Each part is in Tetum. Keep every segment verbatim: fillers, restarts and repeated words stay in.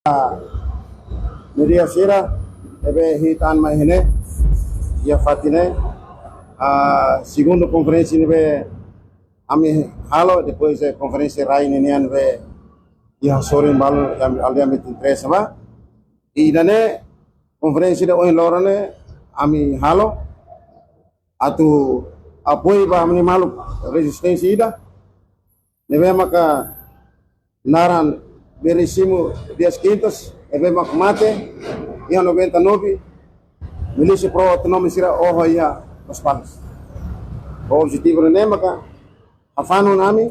Media sira ne'ebé hitan mai hene, iha fatin ne'e, ah, segundu konferénsia ne'ebé ami halo, depois de konferénsia rai ninian be iha sorin balu, ami, aldeia metin tres ba. I ida-ne'e konferénsia de ohin loron ne'e ami halo atu apoiu ba ami-nia maluk rezisténsia ida ne'ebé maka naran Veríssimo Dias Quintas, ne'ebé maka mate iha noventa e nove, milísia pró-autonomia sira oho iha Lospalos. Ho objetivu ne'e maka hafanun ami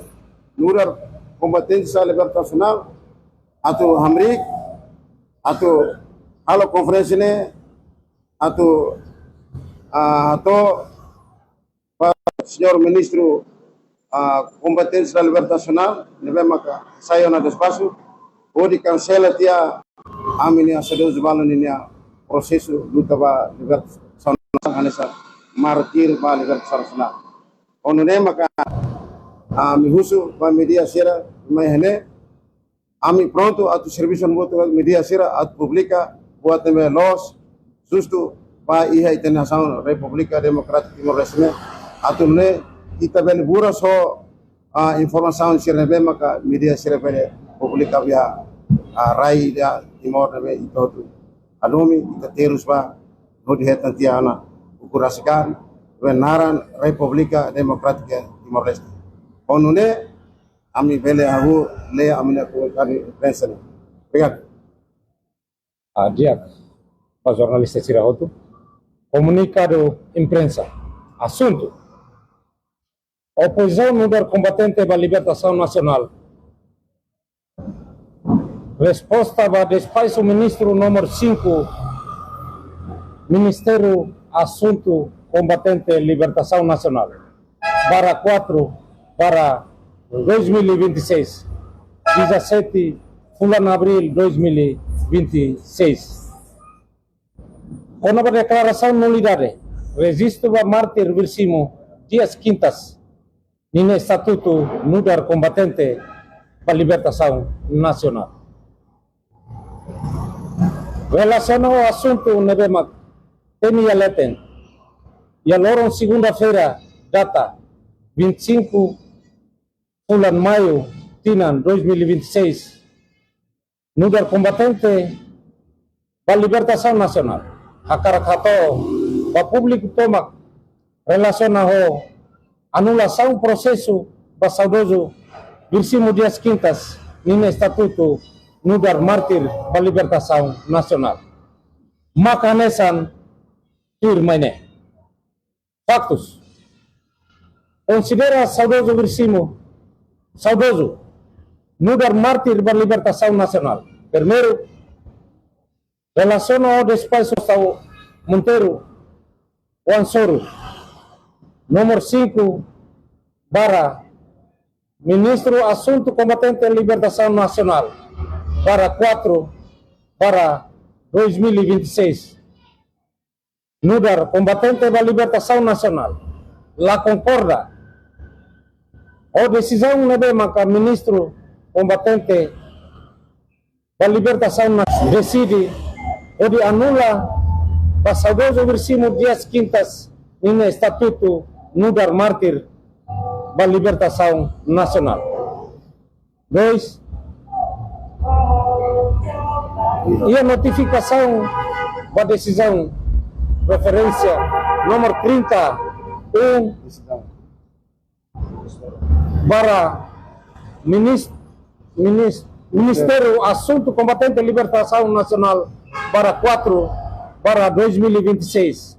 nu'udar kombatente sira libertasionál atu hamriik, atu halo konferénsia ne'e, atu, ah, atu ba señór ministru, ah, kombatente sira libertasionál ne'ebé maka sai ona despaxu, hodi kansela tiha ami-nia saudozu balu ninia prosesu luta ba libertasaun, hanesan mártir ba libertasaun nasionál. Ho nune'e maka ami husu ba media sira mai hene, ami prontu atu servisu hamutuk ho media sira atu publika buat ne'ebé loos, justu ba iha ita-nia nasaun Repúblika Demokrátika Timor-Leste ne'e, atu nune'e ita bele buras ho, ah, informasaun sira ne'ebé maka media sira bele publika ba iha, ah, rai ida Timor ne'ebé ita hotu hadomi, ita terus ba hodi hetan tiha ona ukun rasik an, be naran Repúblika Demokrátika Timor-Leste. Ho nune'e, ami bele hahú lee ami-nia komunikadu imprensa ne'e. Obrigadu. Ah, di'ak ba jornalista sira hotu. Komunikadu imprensa. Asuntu: Opozisaun nu'udar kombatente ba libertasaun nasionál. Resposta ba despaxu ministru númeru cinco, Ministériu Asuntu Kombatente Libertasaun Nasionál, barra quatro, barra dois mil e vinte e seis, dezassete fulan Abril dois mil e vinte e seis. Kona-ba deklarasaun nulidade rejistu ba mártir Veríssimo Dias Quintas ninia estatutu nu'udar kombatente ba libertasaun nasionál. Relasiona ho asuntu ne'ebé mak temi iha leten, iha loron segunda-feira, data vinte e cinco fulan Maiu, tinan dois mil e vinte e seis, nu'udar kombatente ba libertasaun nasionál, hakarak hato'o ba públiku tomak relasiona ho anulasaun prosesu ba saudozu Veríssimo Dias Quintas ninia estatutu nu'udar mártir ba libertasaun nasionál. Maka hanesan tuirmai ne'e. Faktus. Konsidera saudozu Veríssimo, saudozu, nu'udar mártir ba libertasaun nasionál. Primeiru, relasiona ho despaxu Gustavo Monteiro Oan Soru, númeru cinco, barra Ministru Asuntu Kombatente Libertasaun Nasionál, barra quatro, barra dois mil e vinte e seis. Nu'udar kombatente ba libertasaun nasionál, la konkorda ho desizaun ne'ebé maka ministru kombatente ba libertasaun na-, deside hodi anula ba saudozu Veríssimo Dias Quintas ninia estatutu nu'udar mártir ba libertasaun nasionál. Dois, iha notifikasaun ba desizaun referénsia númeru trinta e um barra minis-, minis-, Ministériu Asuntu Kombatente Libertasaun Nasionál barra quatro barra dois mil e vinte e seis.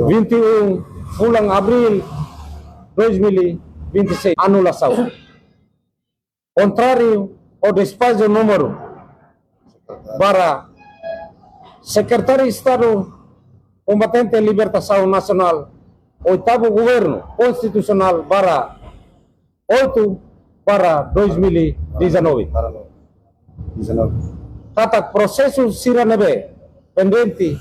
Vinte e um fulan Abril dois mil e vinte e seis, anulasaun. Kontráriu ho despaxu númeru barra Sekretáriu Estadu Kombatente Libertasaun Nasionál, oitavu Governu Konstitusionál, barra oito barra dois mil e dezanove. Barra dezanove. Katak prosesu sira ne'ebé pendente,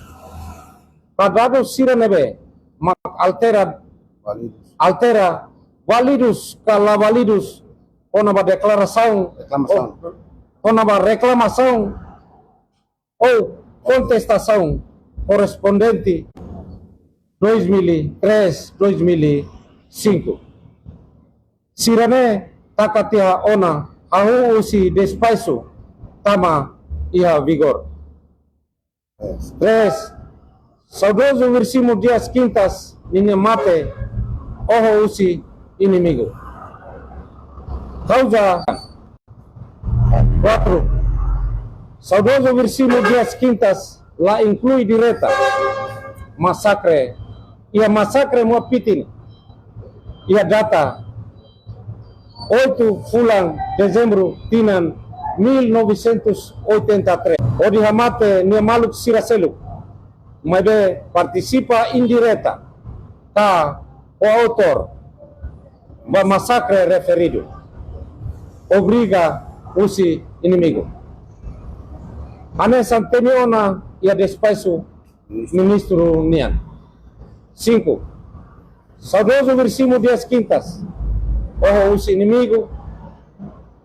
ba dadus sira ne'ebé mak altera, válidu, altera, válidus ka la válidus, kona-ba deklarasaun, reklamasaun, o, kona-ba reklamasaun ou kontestasaun korrespondente dois mil e três, dois mil e cinco. Sira-ne'e taka tiha ona hahú husi despaxu tama iha vigór. Três, saudozu Veríssimo Dias Quintas ninia mate oho husi inimigu. Kauza. Quatro, saudozu Veríssimo Dias Quintas la inklui direta masakre iha masakre Muapitin iha data oito fulan Dezembru tinan mil novecentos e oitenta e três, hodi hamate nia maluk sira seluk, maibé partisipa indireta ka koautór ba masakre referidu, obriga husi inimigu. Hanesan temi ona iha despaxu ministru nian. Cinco, saudozu Veríssimo Dias Quintas oho husi inimigu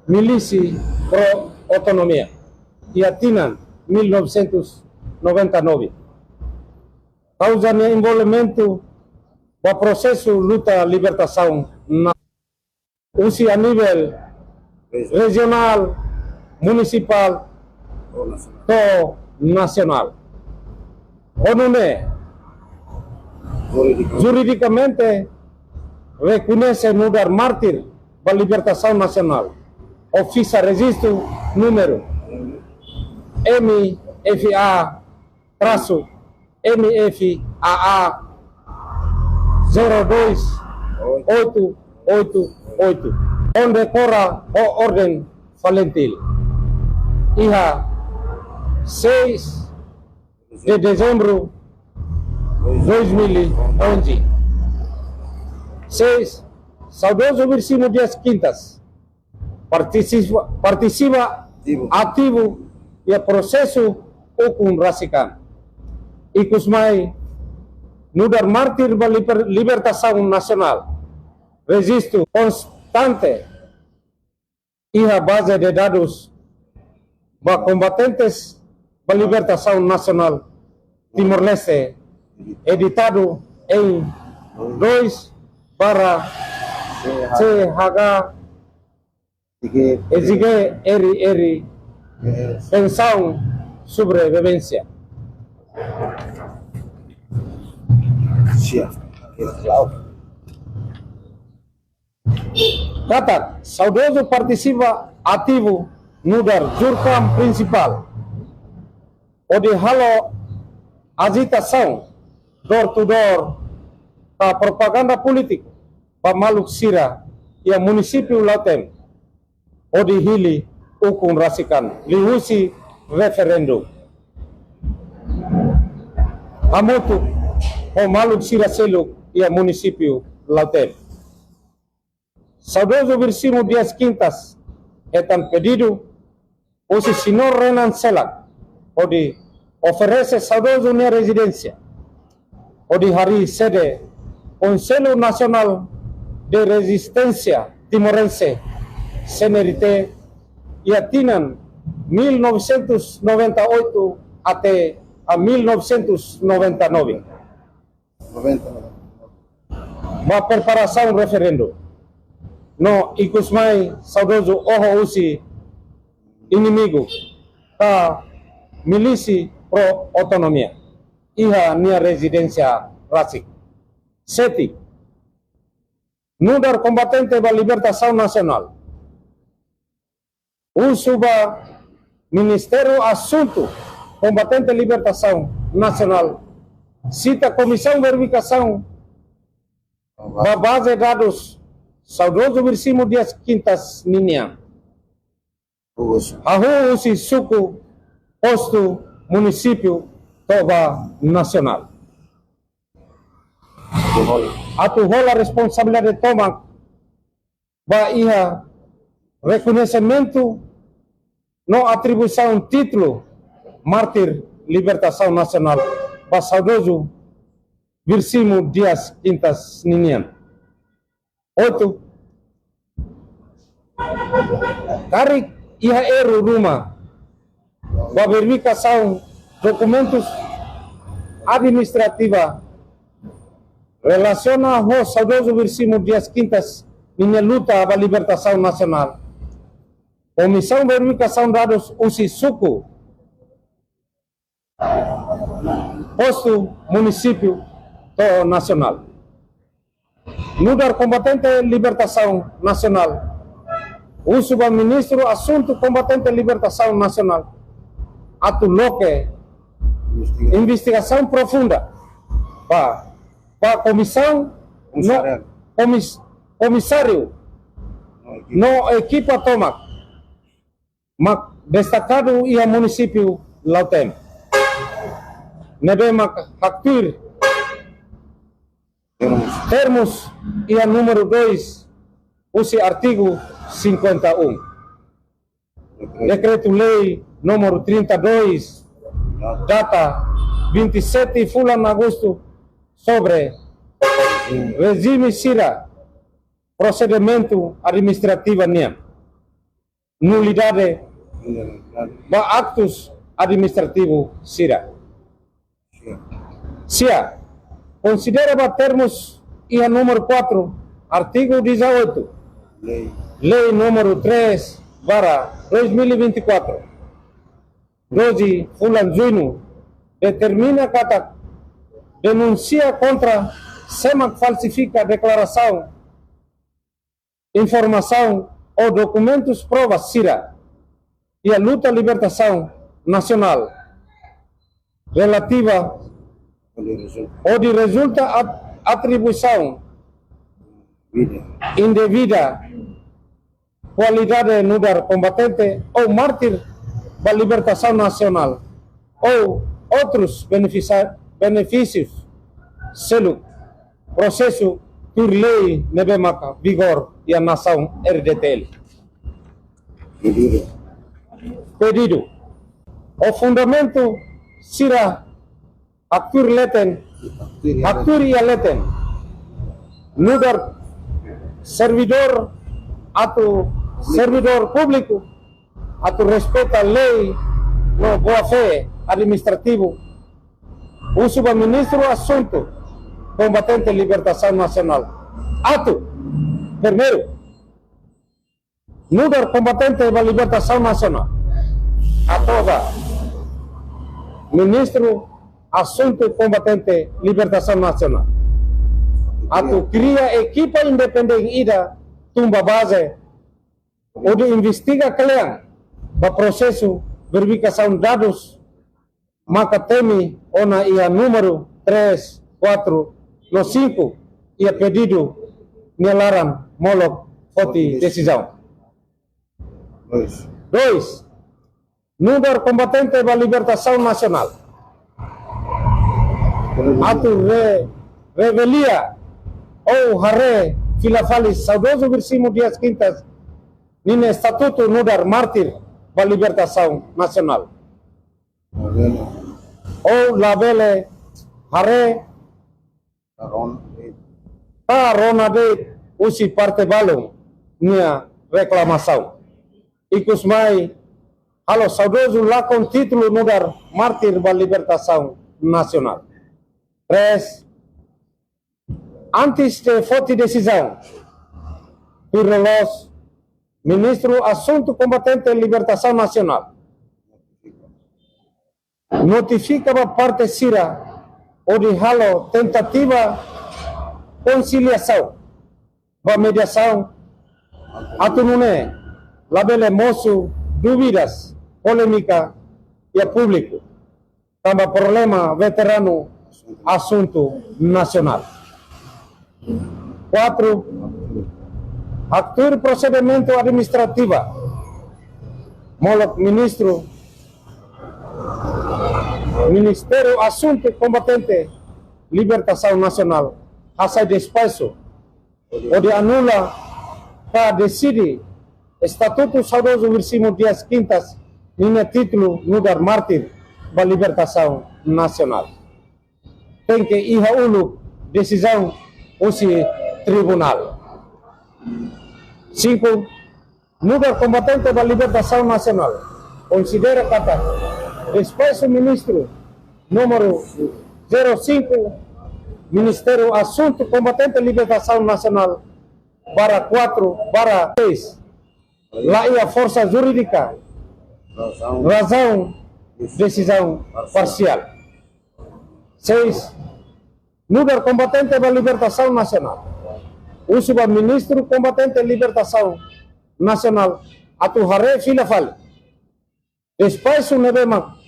milísia pro-autonomia iha tinan mil novecentos e noventa e nove. Kauza nia envolvimentu ba prosesu luta libertasaun na husi a nivel rejionál, munisipál to'o nasionál. Ho nune'e, juridikamente rekoñese nu'udar mártir ba libertasaun nasionál, ho fixa rejistu númeru M F A trasu M F A A zero dois oito oito oito, kondekora ho orden FALINTIL iha seis de dezembro dois mil e onze. Seis, saudozu Veríssimo Dias Quintas partisipa, partisipa ativu iha prosesu ukun rasik an. Ikusmai nu'udar mártir ba liber-, libertasaun nasionál, rejistu konstante iha baze de dadus ba kombatentes ba libertasaun nasionál Timor-Leste, editadu em dois barra C H E Z G R R, pensaun sobrevivência. Katak saudozu partisipa ativu nu'udar jurkam prinsipál hodi halo ajitasaun door to door ka propaganda polítiku ba maluk sira iha munisípiu Lautém hodi hili ukun rasik an liuhusi referendu hamutuk ho maluk sira seluk iha munisípiu Lautém. Saudozu Veríssimo Dias Quintas hetan pedidu husi señór Renan Selak hodi oferese saudozu nia rezidénsia hodi harii sede Conselho Nacional de Resistência Timorense, C N R T, iha tinan mil novecentos e noventa e oito até a mil novecentos e noventa e nove. Ba preparasaun referendu. No ikusmai saudozu oho husi inimigu ka milísia pro-autonomia iha nia rezidénsia rasik. Sete, nu'udar kombatente ba libertasaun nasionál, husu ba Ministériu Asuntu Kombatente Libertasaun Nasionál sita komisaun verifikasaun ba baze dadus saudozu Veríssimo Dias Quintas ninian, hahú husi suku, postu, munisípiu to'o ba nasionál, atu hola responsabilidade tomak ba iha rekoñesimentu no atribuisaun títulu mártir libertasaun nasionál ba saudozu Veríssimo Dias Quintas ninian. Oito, karik iha erru ruma ba verifikasaun dokumentus administrativa relasiona ho saudozu Veríssimo Dias Quintas ninia luta ba libertasaun nasionál. Komisaun Verifikasaun Dadus husi suku, postu, munisípiu to'o nasionál. Nu'udar kombatente libertasaun nasionál, husu ba Ministru Asuntu Kombatente Libertasaun Nasionál atu loke investigasaun profunda ba, ba komisaun no Komisáriu. Komis-, komisáriu no ekipa tomak mak destakadu iha munisípiu Lautém, ne'ebé mak haktuir termus iha númeru dois husi artigu cinquenta e um. Dekretu-Lei númeru trinta e dois, data vinte e sete fulan Agostu, sobre rejime sira prosedimentu administrativu nian, nulidade ba aktus administrativu sira. Sia, konsidera ba termus iha númeru quatro, artigu dezoito, Lei númeru três barra dois mil e vinte e quatro, doze fulan Juñu, determina katak denúnsia kontra sé mak falsifika deklarasaun, informasaun ou dokumentus prova sira iha luta libertasaun nasionál relativa hodi rezulta at-, atribuisaun indevida kualidade nu'udar kombatente ou mártir ba libertasaun nasionál ou outros benefisa-, benefísius seluk prosesu tuir lei ne'ebé maka vigor iha nasaun R D T L. Pedidu. Ho fundamentu sira haktuir leten, haktuir iha leten, nu'udar servidór atu servidór públiku atu respeita lei no boa-fé administrativu, husu ba Ministru Asuntu Kombatente Libertasaun Nasionál atu, primeiru, nu'udar kombatente ba libertasaun nasionál, atu ba Ministru Asuntu Kombatente Libertasaun Nasionál atu kria ekipa independente ida tun ba baze hodi investiga kle'an ba prosesu verifikasaun dadus maka temi ona iha númeru três, quatro no cinco iha pedidu nia laran molok foti desizaun. Dois, nu'udar kombatente ba libertasaun nasionál atu re-, revelia ou haree fila fali saudozu Veríssimo Dias Quintas ninia estatutu nu'udar mártir ba libertasaun nasionál. Ou labele haree, ka rona de'it husi parte balun nia reklamasaun. Ikus mai, halo saudozu lakon títulu nu'udar mártir ba libertasaun nasionál. Três, antes de foti desizaun, tuir loloos, Ministru Asuntu Kombatente Libertasaun Nasionál notifika ba parte sira hodi halo tentativa konsiliasaun ba mediasaun atu nune'e labele mosu dúvidas, polémika iha públiku tanba problema veteranu asuntu nasionál. Quatro, haktuir prosedimentu administrativu, molok Ministru, Ministériu Asuntu Kombatente Libertasaun Nasionál hasai despaxu hodi anula ka deside estatutu saudozu Veríssimo Dias Quintas ninia títulu nu'udar mártir ba libertasaun nasionál. Tenke iha uluk desizaun husi tribunál. Cinco, Nu'udar kombatente ba libertasaun nasionál, konsidera katak despaxu ministru númeru zero cinco, Ministériu Asuntu Kombatente Libertasaun Nasionál, barra quatro, barra seis, laiha forsa jurídika, razaun, desizaun parsiál. Seis, nu'udar kombatente ba libertasaun nasionál, husu ba ministru kombatente libertasaun nasionál atu haree fila fali despaxu ne'ebé mak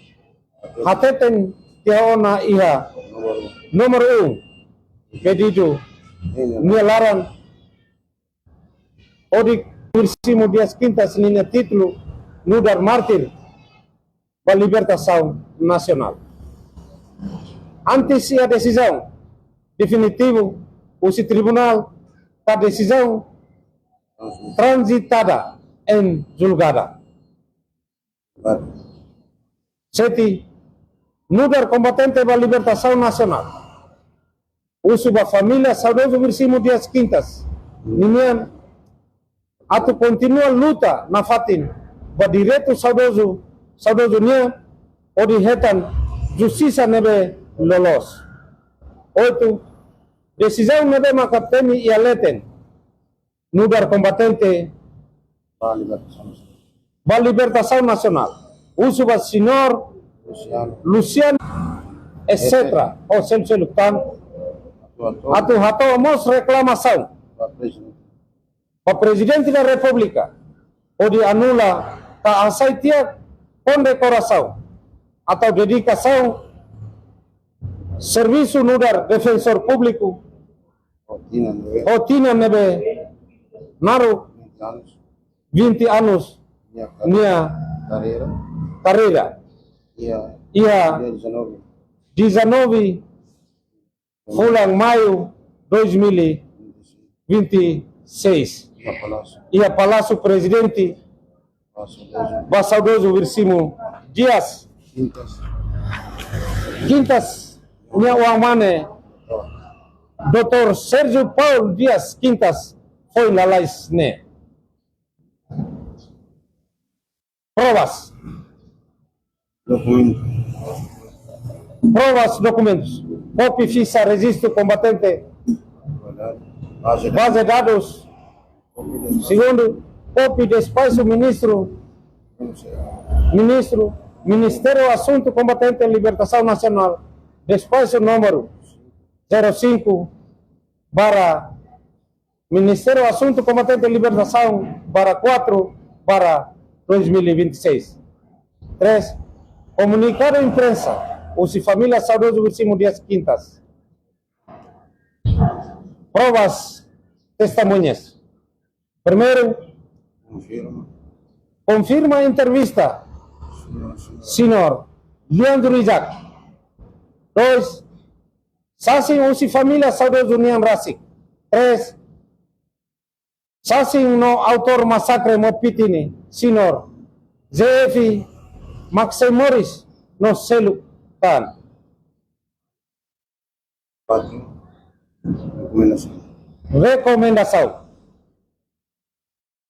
hateten tiha ona iha númeru um, pedidu nia laran, hodi Veríssimo Dias Quintas ninia títulu nu'udar mártir ba libertasaun nasionál. Antes iha desizaun definitivu husi tribunál ka desizaun transitada em julgada. Sete, nu'udar kombatente ba libertasaun nasionál, husu ba família saudozu Veríssimo Dias Quintas ninian atu kontinua luta nafatin ba direitu saudozu, saudozu nian, hodi hetan justisa ne'ebé loloos. Oito, desizaun ne'ebé maka temi iha leten nu'udar kombatente ba libertasaun nasionál, husu ba señór Luciano, Luciano, et cetera, ou seluk-seluk tan, atu hato'o mós reklamasaun ba Prezidente da Repúblika, hodi anula ka hasai tiha kondekorasaun atau dedikasaun servisu nu'udar defensór públiku ho tinan ne'ebé, ho tinan ne'ebé naruk, vinte anos nia karreira. Iha dia dezanove, dezanove fulan Maiu dois mil e vinte e seis, iha Palásiu Prezidente, ba saudozu Veríssimo Dias Quintas nia oan-mane, doutór Sérgio Paulo Dias Quintas, foin lalais ne'e. Provas. Dokumentu. Provas, dokumentus. Kópia fixa rejistu kombatente. Baze dadus. Segundu, kópia despaxu ministru, ministru, Ministériu Asuntu Kombatente Libertasaun Nasionál, despaxu númeru zero cinco barra, Ministériu Asuntu Kombatente Libertasaun barra quatro barra dois mil e vinte e seis. Três, komunikadu imprensa husi família saudozu Veríssimo Dias Quintas. Provas, testemuñas. Primeiru, konfirma, konfirma entrevista señór Leandro Isaac. Dois, sasin husi família saudozu nian rasik. Três, sasin no autór masakre Mopiti nian, señór J F Maxey Moris no seluk tan. Kuatru, rekomendasaun. Rekomendasaun.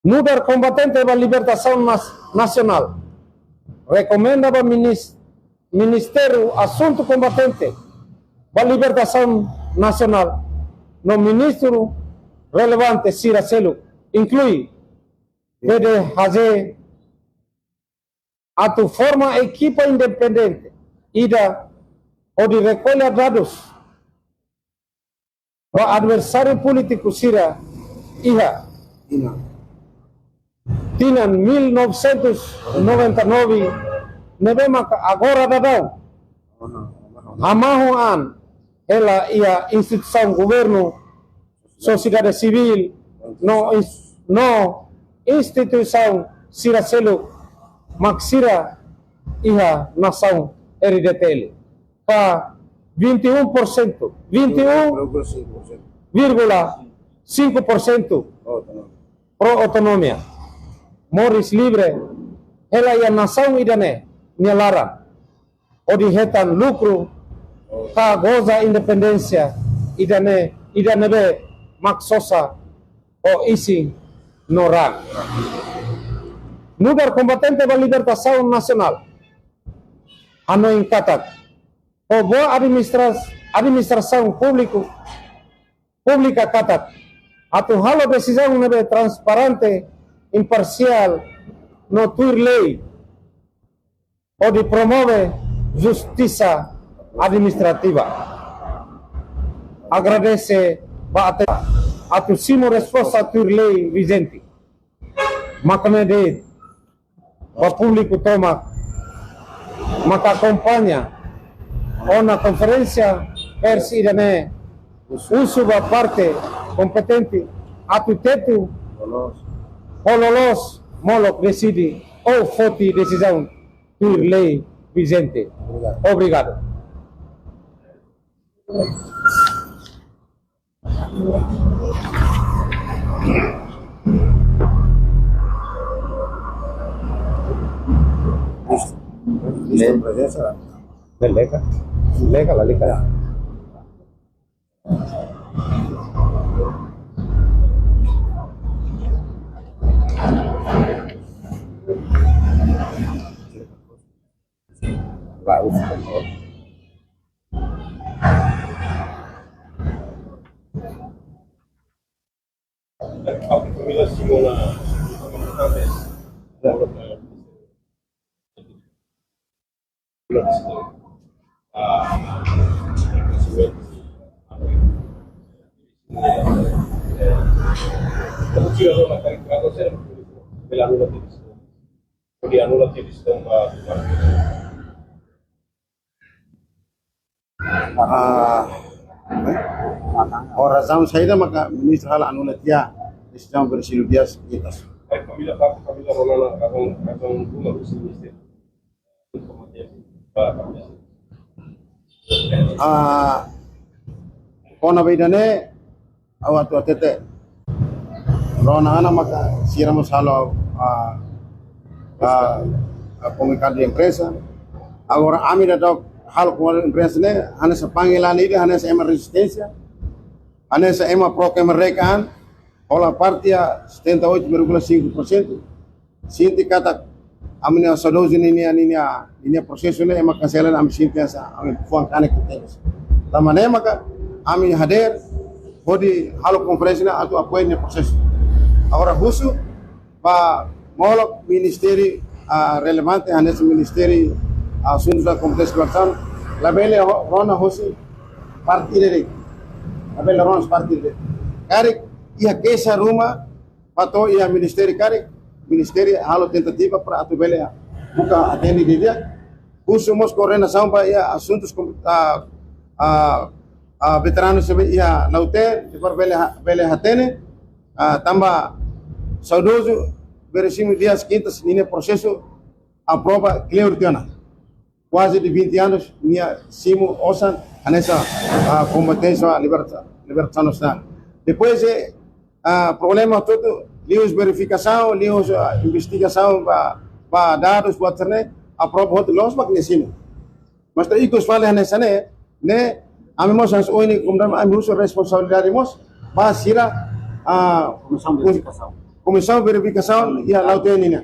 Nu'udar kombatente ba libertasaun nas-, nasionál, rekomenda ba minis-, Ministériu Asuntu Kombatente ba Libertasaun Nasionál no ministru relevante sira seluk, inklui B D H Z, atu forma ekipa independente ida hodi rekolla dadus ba adversáriu polítiku sira iha tinan mil novecentos e noventa e nove, ne'ebé maka agora daudaun hamahon an hela iha instituisaun governu, sosiedade sivíl, no ins-, no instituisaun sira seluk mak sira iha nasaun R D T L. Ka vinte e um por cento, vinte e um vírgula cinco por cento pró-autonomia. Moris livre hela iha nasaun ida-ne'e nia laran, hodi hetan lukru ka goza independénsia ida-ne'e, ida ne'ebé mak sosa ho isin no raan. Nu'udar kombatente ba libertasaun nasionál, hanoin katak, ho boa administra-, administrasaun públiku, públika katak, atu halo desizaun ne'ebé transparente, imparsiál, no tuir lei, hodi promove justisa administrativa. Agradese ba ate-, atu simu resposta tuir lei vijente. Mak ne'e de'it ba públiku tomak maka akompaña ona konferénsia pers ida-ne'e, husu ba parte kompetente atu tetu ho loloos molok deside ou foti desizaun tuir lei vijente. Obrigadu. Leka, leka, la leka. Ah, eh? Ho razaun saida maka ministru halo anula tiha desizaun Veríssimo Dias Quintas? Ai, família, família Rona, razaun, razaun dua, husi ministériu. Ah, kona-ba ida-ne'e, ha'u atu hatete. Rona ona maka sira mós halo, ah, ah, ah, komunikadu imprensa. Agora ami daudaun halo komunikadu imprensa ne'e, hanesan panggilan ida, hanesan ema rezisténsia, hanesan ema pro kemerdekaan, hola parte iha setenta e oito vírgula cinco por cento. Sente katak ami-nia saudozu ninia, ninia, ninia prosesu ne'e ema kansela, ami sente hanesan ami fuan kanek tebes. Tanba ne'e maka ami hadeer hodi halo konferénsia ne'e atu apoiu nia prosesu. Agora husu ba molok ministériu, ah, relevante, hanesan Ministériu, ah, Asuntu Komunitáriu Libertasaun, labele ho-, rona husi parte ida de'it. Labele rona husi parte ida de'it. Karik iha keixa ruma, ba to'o iha ministériu karik, ministériu halo tentativa para atu bele buka atende didi'ak. Husu mós koordenasaun ba iha asuntus kom-, ah, ah, ah, veteranu sira iha Lautém, para bele ha-, bele hatene, ah, tanba saudozu Veríssimo Dias Quintas ninia prosesu aprova kleur tiha ona. Kuaze de vinte anos nia simu osan hanesan, ah, kombatente ba liberta-, libertasaun nasionál. Depois, eh, ah, problema hotu-hotu, liuhusi verifikasaun, liuhusi, ah, investigasaun ba, ba dadus, buat sira-ne'e, aprova hotu, loos mak nia simu. Mas to'o ikus fali hanesan ne'e, ne'e, ami mós hanesan oin, komunidade, ami husu responsabilidade mós ba sira, ah, komisaun verifikasaun. Komisaun verifikasaun iha Lautém nian.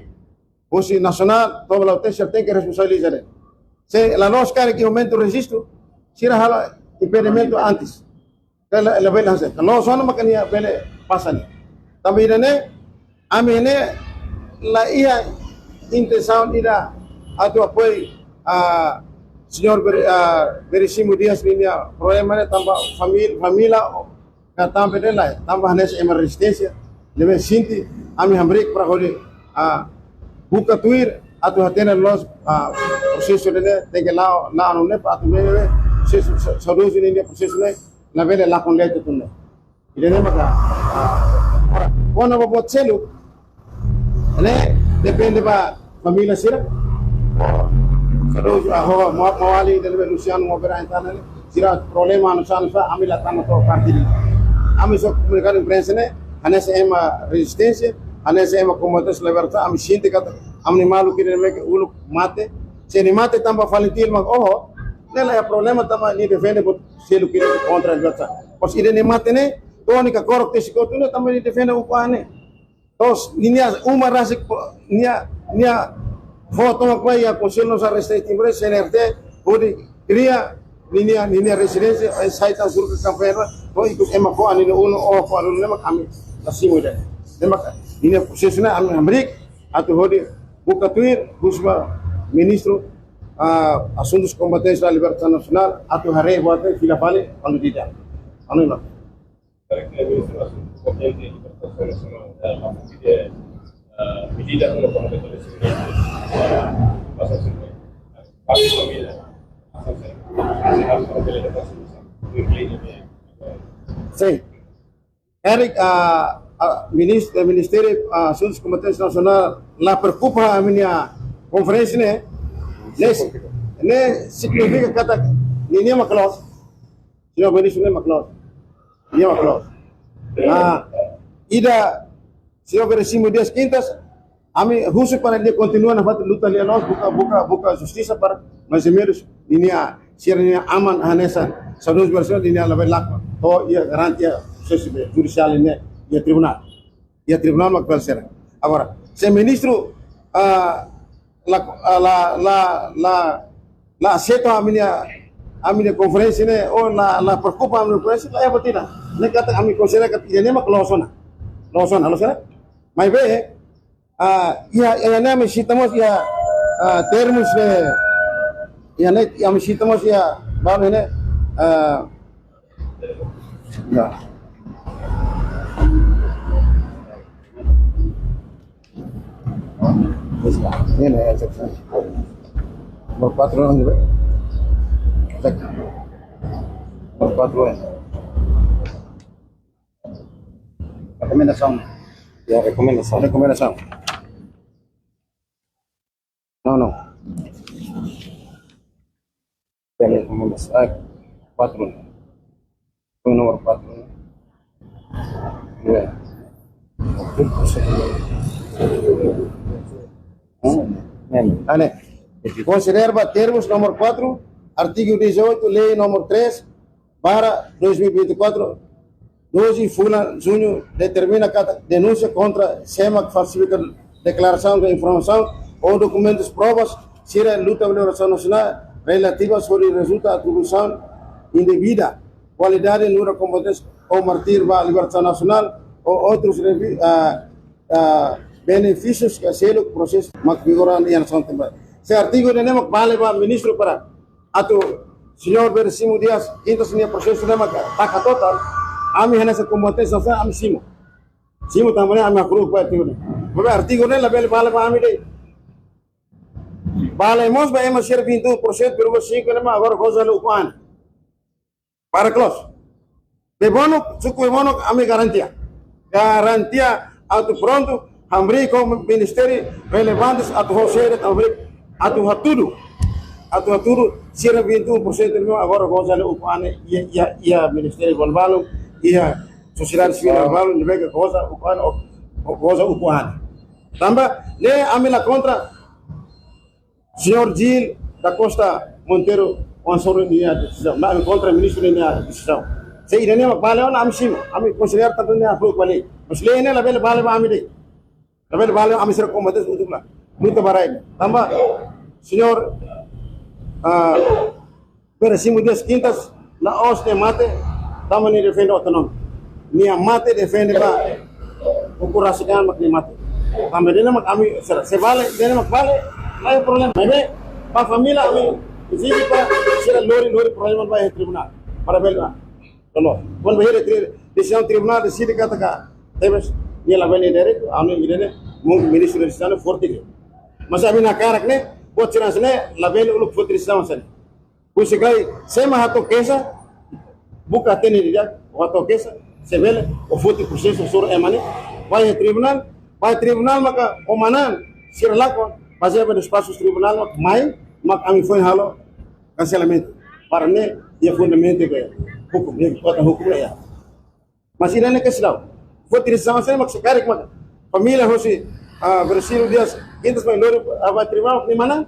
Husi nasionál to'o ba Lautém sira tenke responsabiliza de'it. Se la loos karik iha momentu rejistu, sira halo impedimentu antes. Ka la, labele hanesan. Ka loos ona maka nia bele pasa ne'e. Tanba ida-ne'e, ami ne'e la iha intensaun ida atu apoiu, ah, señór Ver-, ah, Veríssimo Dias ninia problema ne'e tanba famíl-, família ka tanba ida-ne'e lae, tanba hanesan ema rezisténsia, ne'ebé sente, ami hamriik para hodi, ah, buka tuir, atu hatene loos, ah, prosesu ida-ne'e, tenke la'o, la'o nune'e, para atu nune'e, prosesu, sa-, saudozu ninia prosesu ne'e, labele lakon leet tuir ne'e. Ida-ne'e maka, ah, ora, kona-ba buat seluk, ne'e depende ba família sira. Terus, ah, ho, mau, mau ali dari Luciano mau berain tanah ni. Sira problema anu sana sa, ami la tama to'o parte ida. Ami só komunikadu imprensa ne'e, hanesan ema rezisténsia, hanesan ema komunitas liberta, ami sente katak, ami-nia maluk ida-ne'e uluk mate. Se nia mate tanba FALINTIL mak oho, ne'e la iha problema tanba nia defende buat seluk ida kontra liberta. Pas ida-ne'e mate ne'e, to'o nia kakorok tesi kotu ne'e tanba nia defende ukun-an ne'e. To'o ninia uma rasik po-, nia nia fó tomak ba iha Konsellu Nasionál Resistente Timor, C N R T, hodi kria ninia, ninia rezisténsia, eh, sai tan surga kampaña, no ikus ema ko'a ninia unu, o ko'a unu, ne'e mak ami la simu ida. Ne'e mak ninia prosesu ne'e ami hamriik, atu hodi buka tuir, husu ba Ministru, ah, Asuntus Kombatentes da Libertasaun Nasionál, atu haree buat fila fali, anu tidak. Anu mak. Karik, eh, Ministru Asuntu Kombatente Libertasaun Nasionál, eh, mak pidi, eh, medida anu kona betul isi, eh, pasal sini. Pasti pemilihan. Pasal sini. Sini harus pemilihan pasal sini. Sin. Karik, ah, ah, minis-, eh, Ministériu, ah, Asuntus Kombatentes Nasionál la preokupa ami-nia konferénsia ne'e, ne'e, ne'e signifika katak ninia mak loos. Señór Ministru, ne'e mak loos. Ninia mak loos. Ah, ida, señór Veríssimo Dias Quintas, ami husu para nia kontinua nafatin luta lia loos, buka, buka, buka justisa para mais ou menus ninia, sira-nia aman hanesan saudozu Veríssimo, ninia labele lakon. To'o iha garantia prosesu be judisiál ne'e iha tribunál. Iha tribunál mak bele sira. Agora, se ministru, ah, la, ah, la, la, la, la aseita ami-nia, ami-nia konferénsia ne'e, ou la, la preokupa ami-nia konferénsia, la iha buat ida. Ne'e katak ami konsidera katak ida-ne'e mak loos ona. Loos ona, loos ona. Maibé, ah, iha, iha ne'e ami sita mós iha, ah, termus ne'e, iha ne'e ami sita mós iha, balu ne'e, ah, ya. Ini ya, cek. Nomor kuatru ne'e. Cek. Nomor kuatru ya. Rekomendasaun. Ya, rekomendasaun. Rekomendasaun. No, no. Ya, rekomendasaun. Ah, kuatru. Nomor kuatru. Ya. Hmm, ne'e. Ane. Konsidera ba termus nomor kuatru, artigu dezoito, lei nomor três, barra dois mil e vinte e quatro, doze fulan juñu, determina katak denúnsia kontra sé mak falsifika deklarasaun ka informasaun ou dokumentus provas sira luta ba libertasaun nasionál relativas hodi rezulta atribuisaun indevida, kualidade nu'udar kombatente ou mártir ba libertasaun nasionál ou outros revi-, ah, ah, benefísius ka selu prosesu mak vigora iha nasaun tanba. Se artigu ne'e mak bele ba ministru para atu señór Veríssimo Dias Quintas nia prosesu ne'e mak taka total, ami hanesan kombatente sira ami simu. Simu tanba ne'e ami hakru'uk ba artigu ne'e. Maibé artigu ne'e labele bele ba ami de'it. Bele mós ba ema sira vinte e um por cento vírgula cinco ne'e mak agora goza hela ukun an. Para close. Bebonuk, suku Bebonuk, ami garantia. Garantia atu prontu, hamriik ho ministériu relevantes atu ho sede, hamriik atu hatudu. Atu hatudu, sira vinte e um por cento ne'e agora goza hela ukun an, iha, iha, iha ministériu balu-balu, iha sosiedade sivíl balu-balu, ne'ebé ke goza ukun an, o, o goza ukun an. Tanba, ne'e ami la kontra, señór Gil da Costa Monteiro, oan sorin nia desizaun, la kontra ministru nia desizaun. Se ida-ne'e mak bele ona ami simu, ami konsidera tanba ne'e hakru'uk ba lei. Mas lei ne'e labele bele ba ami de'it. Labele bele ami sira kombatente utuk la. Luta ba rai. Tanba, señór, ah, Veríssimo Dias Quintas, la'ós nia mate, tanba nia defende otonomia. Nia mate defende ba ukun rasik an mak nia mate. Tanba ida-ne'e mak ami sira, se bele, ida-ne'e mak bele, la iha problema. Maibé, ba família ami ezije para sira lori, lori problema ba iha tribunál. Para bele ba. Tolong. Kuandu ba iha tri-, desizaun tribunál deside katak, tebes, nia labele direitu, ami ida-ne'e, mungkin ministru desizaun forte ke. Mas ami hakarak ne'e, buat sira hanesan ne'e, labele uluk foti desizaun hanesan ne'e. Husi karik, sé mak hato'o keixa, buka hatene didi'ak, hato'o keixa, se bele, o foti prosesu hasoru ema ne'e, ba iha tribunál, ba iha tribunál maka o manán, sira lakon, bazeia ba despaxu tribunál mak mai, mak ami foin halo, kanselamentu. Para ne'e, iha fundamentu ke, hukum, iha kota hukum ya. Mas ida-ne'e ke seidauk. Foti desizaun hanesan ne'e mak se karik mak. Família hosi, ah, Veríssimo Dias Quintas mai lori, ah, ba tribunál, nia manán.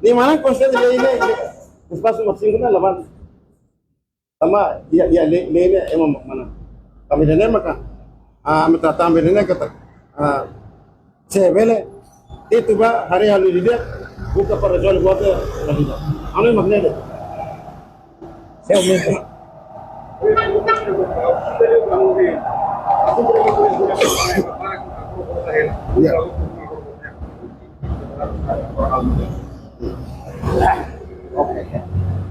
Nia manán konstante lei ne'e, despaxu mak singkuna laban. Tanba, iha, iha lei, lei ne'e ema mak manán. Tanba ida-ne'e maka, ah, ami hatán tanba ida-ne'e katak, ah, se bele, Itu ba, haree halo ida-idak, buka para jual buat ya, la iha. Anu mak ne'e de'it. Seu minta. Ya. Oke.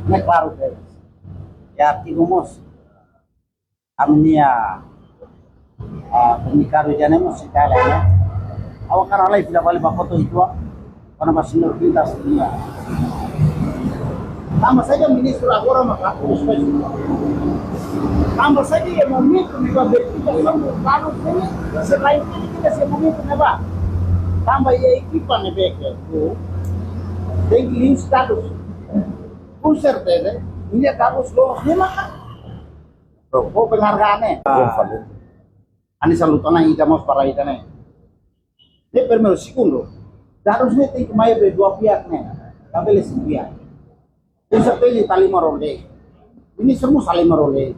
Ne'e klaru, ya. Ya, tiga mós. Ami-nia, ah, komunikadu ida-ne'e mós ita hela, ya. Ha'u hakarak lai fila fali ba kotuk uitoan, kona-ba señór Quintas nian. Tanba saida ministru agora maka urus fali. Tanba saida iha momentu ne'ebá verifikasaun merkadu ne'e, selain ini kita iha momentu ne'ebá. Tanba iha ekipa ne'ebé ke, tu, tenke liu status. Com certeza, nia dados loos ne'e maka. Ho penghargaan ne'e. Ah. Hanesan luta ona ita mós para ita ne'e. Ne'e primeiru, segundu. Dados ne'e tenke mai husi dua pihak ne'e. Labele sei pihak. Bisa pilih talima role. Ini semua saling merole.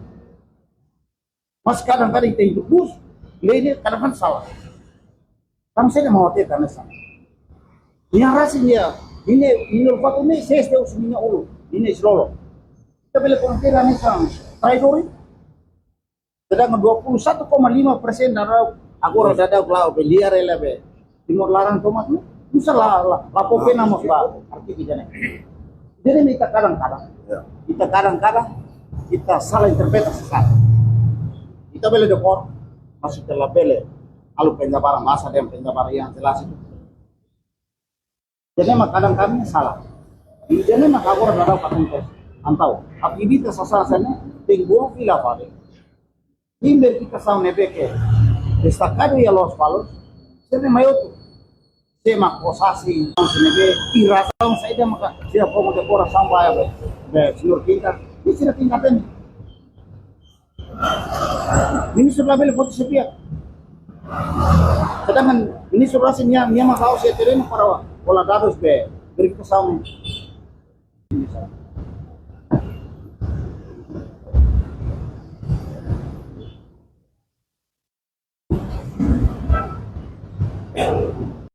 Mas kadang-kadang tenke bus, lei ne'e kadang-kadang sala. Tanba saida mak ha'u hatete hanesan ne'e. Nia rasik nia, ini, ini faktu ne'e ses te us mina ulu, ini selolo. Ita bele kontera hanesan traidór. Sedangkan dua puluh satu koma lima persen daudaun agora daudaun la'o be liar hela be Timor laran tomak ne'e. Bisa la, la, la pena mós ba artikel ida-ne'e. Jadi ita kadang-kadang, ya, ita kadang-kadang ita salah interpretasi sekali. Ita bele dekor, mas ita labele halo penjabaran, masa dehan penjabaran yang jelas itu. Jadi mak kadang kami salah. Jadi mak agora daudaun patuntas. Entaun, aktivitas sasán ne'e tenke bolu fila fali. Imi verifikasaun ne'ebé ke destakadu iha Lospalos, sira-ne'e mai hotu. Sé mak posasi, sira-ne'ebé, i razaun saida maka sira fó dekorasaun ba, be, be, señór Quintas, i sira Quintas tem. Ministru labele foti sei pihak. Sedangkan ministru rasik nia, nia mak la'o iha terrenu para hola dados be verifikasaun